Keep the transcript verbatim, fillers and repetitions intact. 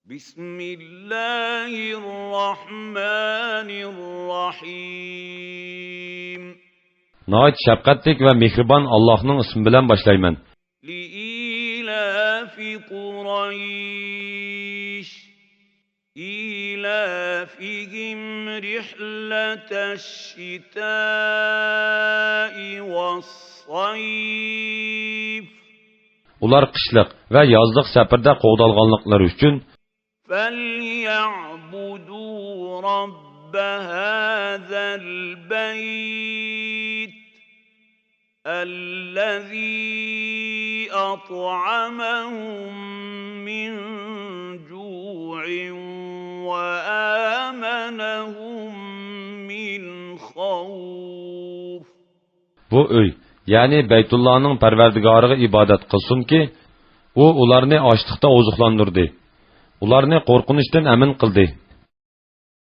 بسم الله الرحمن الرحيم. ناھايىتى شەپقەتلىك ۋە مېھرىبان ئاللاھنىڭ ئىسمى بىلەن باشلايمەن. لإيلاف قريش إيلافهم رحلة الشتاء والصيف. ئۇلار قىشلىق ۋە يازلىق سەپەردە قوغدالغانلىقلىرى ئۈچۈن فليعبدوا رب هذا البيت الذي أطعمهم من جوع وآمنهم من خوف. بۇ ئۆي، يەنى بەيتۇللانىڭ پەرۋەردىگارىغا ئىبادەت قىلسۇنكى، ئۇ ئۇلارنى ئاچلىقتا ئوزۇقلاندۇردى، ئۇلارنى قورقۇنچتىن ئەمىن قىلدى.